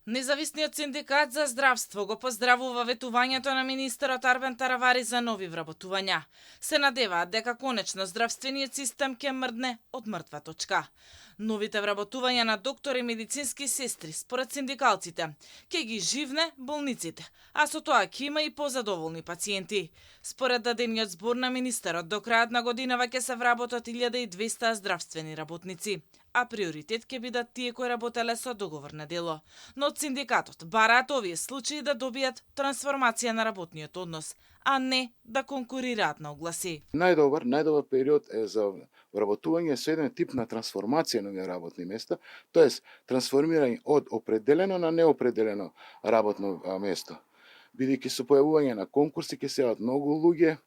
Независниот синдикат за здравство го поздравува ветувањето на министерот Арбен Таравари за нови вработувања. Се надеваат дека конечно здравствениот систем ќе мрдне од мртва точка. Новите вработувања на доктори и медицински сестри, според синдикалците, ќе ги живне болниците, а со тоа ќе има и позадоволни пациенти. Според дадениот збор на министерот, до крајот на годинава ќе се вработат 1200 здравствени работници, а приоритет ќе бидат тие кои работеле со договор на дело. Но од синдикатот бараат овие случаи да добијат трансформација на работниот однос, а не да конкурираат на огласи. Најдобар период е за вработување со еден тип на трансформација на овие работни места, тоест трансформирање од определено на неопределено работно место. Бидејќи со појавување на конкурси ќе се јават многу луѓе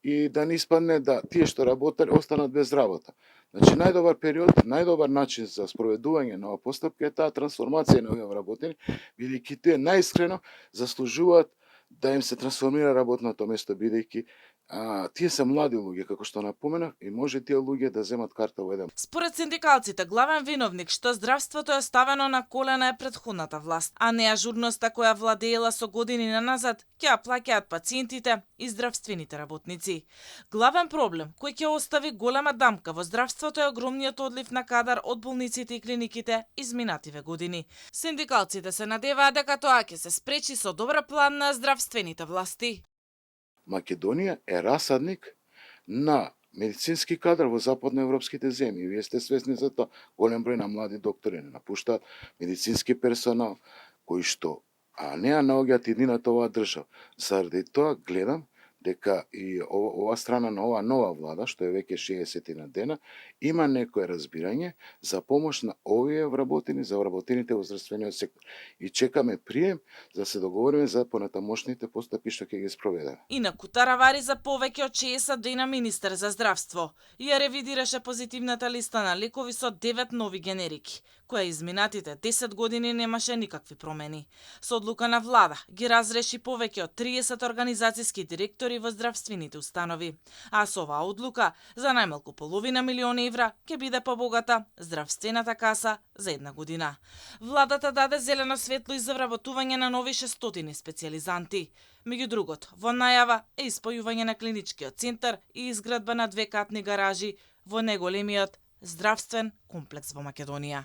и да не испадне да тие што работеле останат без работа. Значи најдобар период, најдобар начин за спроведување на оваа постапка е таа трансформација на овие вработени, бидејќи тие најискрено заслужуваат да им се трансформира работното место, бидејќи тие се млади луѓе, како што напоменав, и може тие луѓе да земат карта во еден. Според синдикалците, главен виновник што здравството е ставено на колена е претходната власт, а не ажурноста која владеела со години наназад, ќе ја плаќаат пациентите и здравствените работници. Главен проблем кој ќе остави голема дамка во здравството е огромниот одлив на кадар од болниците и клиниките изминативе години. Синдикалците се надеваат дека тоа ќе се спречи со добра план на здравствените власти. Македонија е расадник на медицински кадар во западноевропските земји. Вие сте свесни за тоа. Голем број на млади доктори не напуштаат медицински персонал, кои што не ја наоѓаат иднината оваа држава. Заради тоа гледам дека и ова страна на оваа нова влада, што е веќе 60 на дена, има некое разбирање за помош на овие вработени, за вработените во здравствениот сектор. И чекаме прием за да се договориме за понатамошните постапки што ќе ги спроведеме. Инаку Таравари за повеќе од 60 дена министер за здравство ја ревидираше позитивната листа на лекови со 9 нови генерики, која изминатите 10 години немаше никакви промени. Со одлука на влада ги разреши повеќе од 30 организацијски директори во здравствените установи, а со оваа одлука за најмалку половина милион евра ќе биде побогата здравствената каса за една година. Владата даде зелено светло и за вработување на нови 600 специјализанти. Меѓу другото, во најава е испојување на клиничкиот центар и изградба на 2 катни гаражи во најголемиот здравствен комплекс во Македонија.